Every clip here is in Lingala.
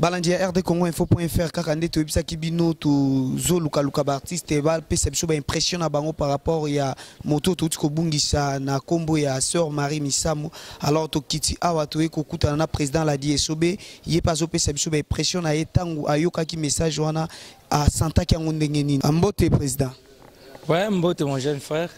Balandi ya RD Congo info.fr, kaka nde toyebisaki bino, tozolukaluka baartiste bapesa biso baimpression na bango par rapport ya moto touti kobungisa na nkombo ya Sœur Marie Misamu. Alors tokiti awa, toye kokutana na président Ladi Esobe. Ye mpe azopesa biso baimpression na ye ntango ayokaki message wana, asantaki yango ndenge nini. Mbote, président. Ouais, mbote, mon jeune frère.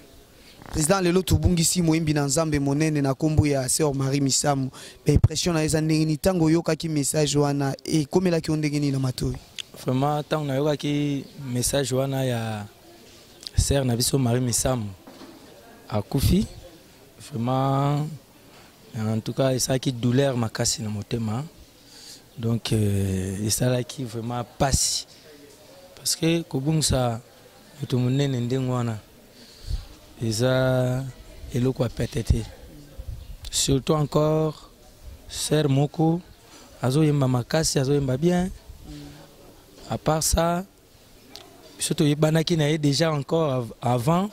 Président, lelo tobungisi moyembi na Nzambe monene na nkombo ya Sœur Marie Misamu. Baimpression na ye eza ndenge nini? Ntango oyokaki message wana, ekomelaki yo ndenge nini na matoi? Vraiment, ntango nayokaki message wana ya sœur na biso Marie Misamu akufi, vraiment, en tout cas, esalaki douleur makasi na motema. Donc esalaki vraiment pasi, parce que kobungisa moto monene ndenge wana eza eloko ya pete te, surtout encore sœur moko azoyemba makasi, azoyemba bien. À part ça, biso toyebanaki na ye déjà encore avant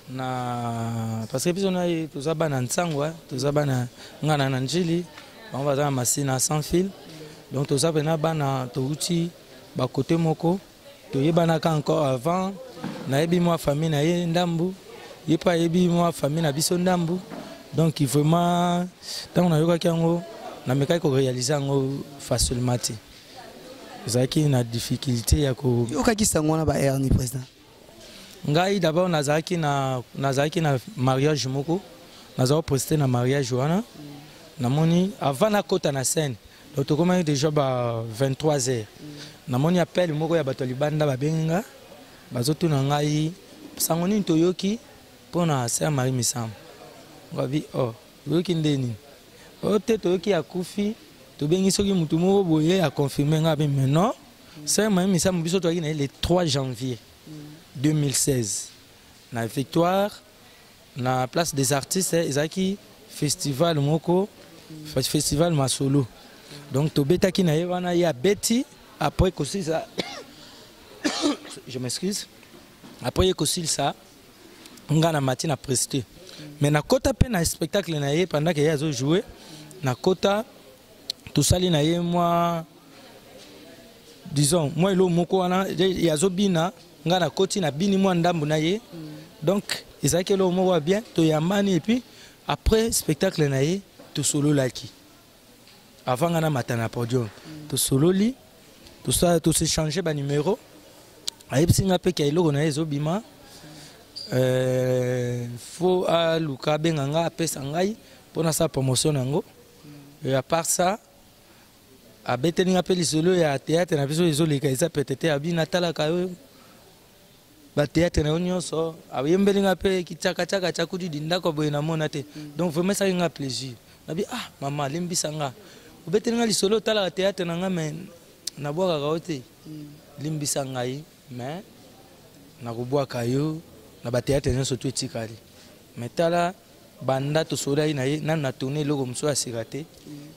na, parce que biso na ye toza bana Ntsangwa, toza bana ngana na Njili, bango baza na Masina sans fil. Donc toza mpena bana, touti bakote moko, toyebanaka encore avant. Nayebi mwa famille na ye ndambu, ye mpe ayebi mwa famille na biso ndambu. Donc vraiment, ntango nayokaki yango, namekaki koréaliser yango facilement te, ezalaki na difficulté ya ko Yokaki sango wana ba heure nini, président? Ngai d'abord nazalaki na mariage moko, nazalaki prester na mariage wana. Namoni avant nakota na scène, donc tokomaki déjà ba 23 heures, namoni appel moko ya bato ya libanda, babengi nga, bazotuna ngai sango nini toyoki mpona sœur Marie Misamu. Ngabi: "Oh, oyoki nde nini?" "Oyo te, toyoki akufi, tobengi soki motu moko boye aconfirme." Nga abi: "Mais non, sœur Marie Misamu, biso toyaki na ye le 3 janvier 2016 na Victoire, na Place des Artistes. Ezalaki festival moko, festival Masolo. Donc tobetaki na ye wana, ye abeti, après kosilisa, je m'excuse, après ye kosilisa, nga na mati na prester. Mais nakota mpe na spectacle na ye pendant ke ye azojoue. Nakota, tosali na ye mwa, disons, mwa eloko moko wana ye azobina, nga nakoti, nabini mwa ndambu na ye. Donc ezalaki eloko moko ya bien, toyambani. Et puis après spectacle na ye, tosololaki avant nga namata na podium. Tosololi, tosechange banuméro. Ayebisi nga mpe ka eloko na ye ezobima, faut aluka abenga nga, apesa ngai mpo nasala promotion na yango. Et à part ça, abeteli nga mpe lisolo ya théâtre na biso ezoleka, eza pete te. Abi natalaka yo batéâtre na yo nyonso. Ayembeli nga mpe kitiakatiaka tiakudidi ndako boye namona te. Donc vraiment esalaki nga plaisir. Nabi: "Ah mama, limbisa nga, obeteli nga lisolo otalaka théâtre na nga, mais nabwakaka yo te. Limbisa ngai, mais nakobwaka yo na batéâtre nyonso to etikali." Mais tala, banda tosololaki na ye, nanu na tourne eloko mosusu ya sika te,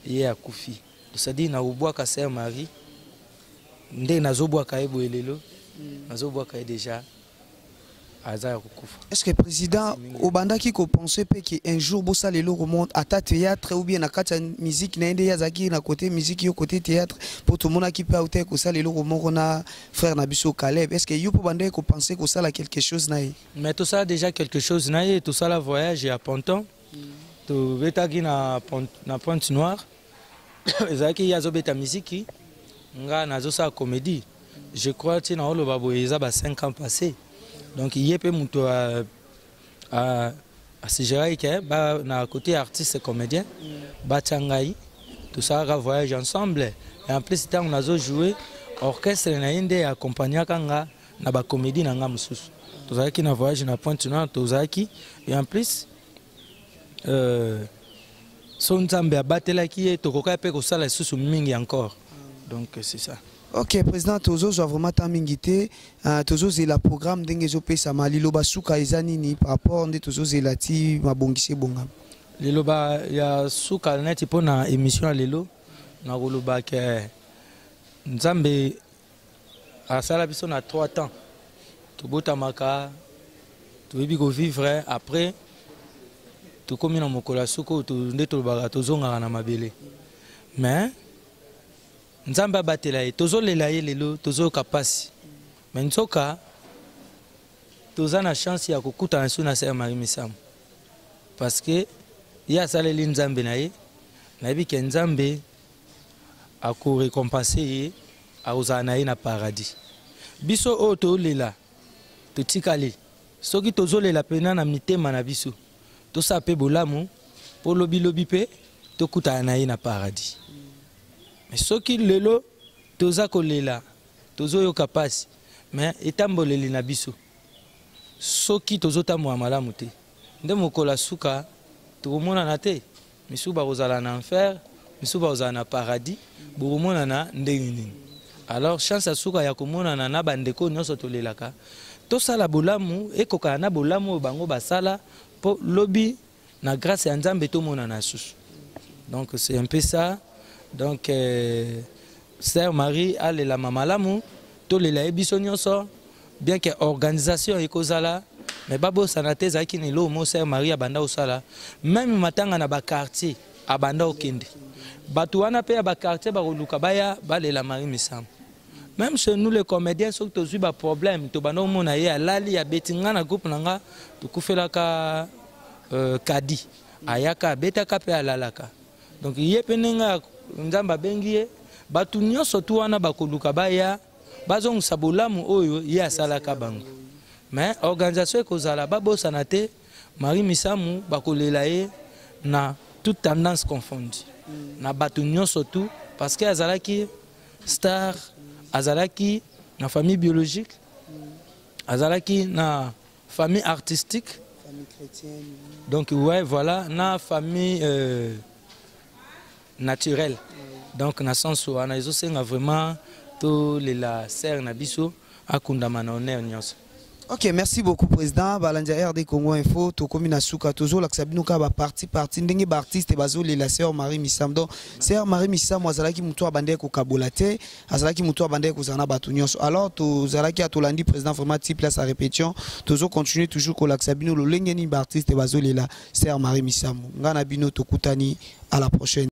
ye akufi. C'est-à-dire nakobwaka sœur Marie ndenge nazobwaka ye boye lelo, nazobwaka ye déjà aza ya kokufa. Est ce que, président, obandaki kopense mpe ke un jour bosala eloko mo, ata théâtre ou bien na kati ya musique na ye, nde ye azalaki na côté musique, yo côté théâtre, mpo tomonaki mpe auta kosala eloko moko na frère na biso Caleb? Est ce que yo mpo bandaki kopense kosala quelque chose na ye? Mais tosala déjà quelque chose na ye. Tosala voyage ya Ponton, tobetaki na Pointe Noire. Ezalaki ye azobeta miziki, nga nazosala comédie. Je crois ntina oloba boye, eza ba 5 ans passé. Donc ye mpe moto asuggéraki ke na côté artiste comédien batia ngai, tosalaka voyage ensemble. Et en plus, ntango nazojoue, orchestre na ye nde accompagnaka nga na bacomédie na nga mosusu. Tozalaki na voyage na Pointe Noire, tozalaki. Et en plus, so Nzambe abatelaki ye, tokokaki mpe kosala lisusu mingi encore. Donc c'est ça. Ok, président, tozozwa vraiment temps mingi te. Tozozela programme ndenge ezopesama. Liloba suka eza nini par rapport nde tozozela ti mabongisi ebongama? Liloba ya suka neti mpo na émission ya lelo, nakoloba ke Nzambe asala biso na trois temps. Tobotamaka, toyebi kovivre, après tokómi na mokolo ya suka oyo nde tolobaka tozongaka na mabele. Mais Nzambe abatela ye. Tozolela ye lelo, tozoyoka mpasi, mais nzoka toza na chance ya kokutana su na Sœur Marie Misamu, parce que ye asaleli Nzambe na ye. Nayebi ke Nzambe akorécompense ye, akozala na ye na paradis. Biso oyo tolela, totikali, soki tozolela mpena na mitema na biso, tosala mpe bolamu mpo lobilobi mpe tokutana na ye na paradis. Mais soki lelo toza kolela, tozoyoka mpasi, mais etamboleli na biso, soki tozotambola malamu te, nde mokolo ya suka tokomonana te. Misusu bakozala na enfer, misusu bakozala na paradis. Bokomonana ndenge nini? Alors chance ya suka ya komonana na bandeko nyonso tolelaka, tosala bolamu ekokana na bolamu oyo bango basala, mpo lobi na grâce ya Nzambe tomonana susu. Donc c'est un peu ça. Donc Sœur Marie alelama malamu, tolela ye biso nyonso. Bien que organisation ekozala, mais babosana te ezalaki na eloko mo Sœur Marie abanda kosala. Même matanga na baquartier abanda kokende, bato wana mpe ya baquartier bakoluka baya balela Marie Misamu. Même chez nous les comédiens, soki tozwi baproblème, tobanda komona ye alali, abeti. Nga na groupe na nga tokufelaka kadi, ayaka, abetaka mpe alalaka. Donc ye mpe ndenge Nzambe abengi ye, bato nyonso tu wana bakoluka baya bazongisa bolamu oyo ye asalaka bango. Mais organisation ekozala, babosana te Marie Misamu, bakolela ye na toute tendance confondue, na bato nyonso tu, parce que azalaki star, azalaki na famille biologique, azalaki na famille artistique, famille chrétienne. Donc ouais, voilà, na famille naturelle. Donc na sens wana ezosenga vraiment tolela sœur na biso, akundama na honneur nyonso. Ok, merci beaucoup président. Balandi ya RD Congo Info, tokomi na suka. Tozolakisa bino kaka baparti parti ndenge baartiste bazolela Sœur Marie Misamu. Donc Sœur Marie Misamu azalaki motu abandaki kokabola te, azalaki motu abandaki kozala na bato nyonso. Alors tozalaki ya tolandi président vraiment ti place à répétition. Tozocontinue toujours kolakisa bino lolenge nini baartiste bazolela Sœur Marie Misamu. Ngai na bino tokutani à la prochaine.